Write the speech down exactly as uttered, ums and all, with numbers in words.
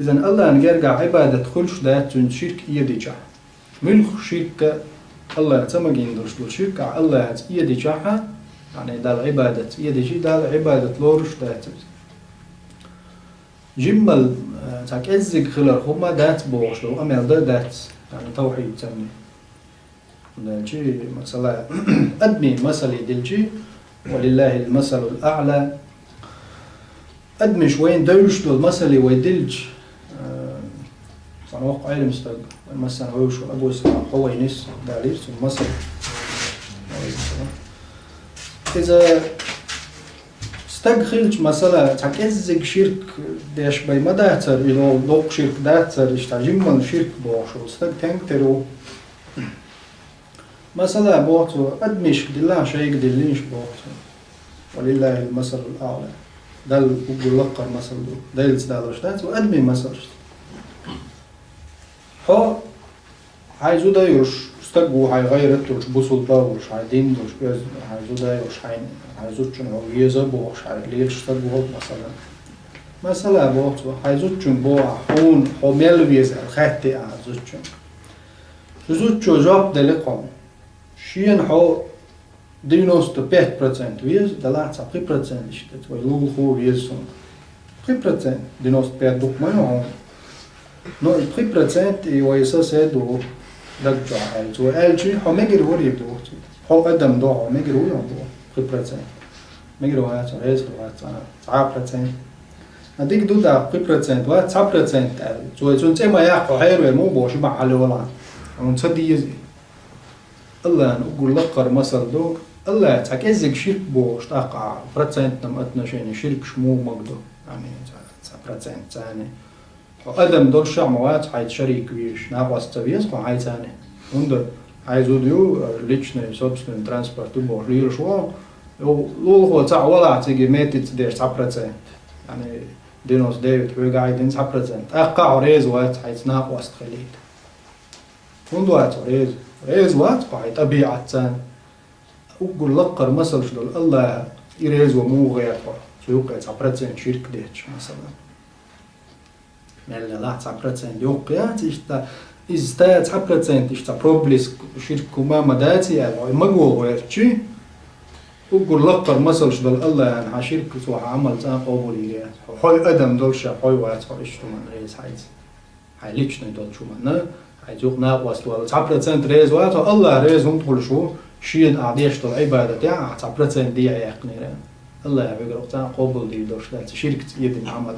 Изан Аллахьан гергахь Ӏибадат хуьлуш дац цуьнца ширк эдичахь. Муьлхха ширк а, Аллахьца магийна долуш долу ширк а Аллахьца эдичахь, яъни Далла Ӏибадатца эдичи, Далла Ӏибадат лоруш дац иза. Жиммал, э, цхьа кӀеззиг хилар хӀумма дац бохуш долу къамел дан дац, яъни тавхьид санна. Делчи, масала, адамийн масале делчи, «Ва лиллахил масалул аъла». Адамаш вайна девзаш долу масале вай делчи, э, сан воккха Ӏелам стаг, вайн массарна вевзаш волу Абу Исхьакъ Хувайнис далийра цуьнан масал. Иза стаг хилча, масала, цхьа кӀеззиг ширк деш бен ма дацара, и доккха ширк дацара, иштта жиммал ширк бохуш волу стаг тенга тера ву. Масала, боху цо, адамашка дилла, шайга диллийша, боху цо. «Ва лиллахил масалул аъла». Далла уггар лаккхара масал ду. Делаца далош дац, ва адамийн масалш. Хьо, хьайн зуда йолуш стаг ву, хьайн гӀайрат йолуш, бусулба а волуш, хьайн дин долуш, оьзда, хьайн зуда йолуш, хьайн, хьайн зудчунна хьо веза а бохуш, хьайн лелаш стаг ву, масала. Масала, боху цо, хьайн зудчуьнга боху ахь, хьуна хьо мел веза аьлла, хаьттий ахь зудчуьнга. Цу зудчо жоп делира хьуна: «Шена хьо девяносто пять процент веза, делахь цхьа пхи процент иштта вай лулахо веза суна». Пхи процент, девяносто пять дукха ма ю хьуна. Но и пхи процент и вай сосед ву, даг чохь аьлла. Цо аьлчи, хьо мегар варий, боху цо. Хьо адам до, хьо мегар вуй хьо, боху, пхи процент. Мегар вац, реза вац, цхьа, цхьа процент. А дика ду даккха, пхи процент вац, цхьа процент аьлла. Цо цуьнан цӀе ма яккха, хьо хьеравер муха боху, ши бахьа хьалавала. Хьуна ца деза и. Аллахьан уггар лаккхара масал ду, Аллахь цхьа кӀеззиг ширк бохуш, тӀаккха процентном отношении ширкаш муха магадо, яъни цхьа, цхьа процент царна. Хьо адам долуш а ма вац, хьайца шарик везаш, накъост ца веза хьо хьайцани. ХӀунда хьайн зуда ю, личный, собственный транспорт ю бохуш лелаш ву, лулахо цхьаъ валахь цига метица деш цхьа процент. Яъни девяносто девять хьоьга хьайдина цхьа процент. ТӀаккха хьо реза вац хьайца накъост хилийта. ХӀунда вац хьо реза? Реза вац хьо хьайн тӀабиӀатца. Уггар лаккхара масалш долу Аллахь, и резо муха гӀерта хьо, цу юккъе цхьа процент ширк детташ, масала. Мел делахь цхьа процент йоккха яц иштта, иза ста цхьа процент иштта проблиск ширк хӀума ма даций аьлла, хьо и маго гӀертачи, уггар лаккхара масалш долу Аллахьан хьан ширк, цо хьан Ӏамал цкъа а къобалйийр яц. Хьо, хьо адам долуш а, хьо вац хьо иштта хӀуманна реза хьайца. Хьайн личный долчу хӀуманна, хьайца юкъа накъост вала. Цхьа процент реза вац хьо, Аллахь реза хӀунда хуьлуш ву, шена ахь деш долу Ӏибадатехь ахь цхьа процент дехьа яьккхинера. Аллахь вегара цкъа а къобалдийр долуш дац ширкца эдина Ӏамал.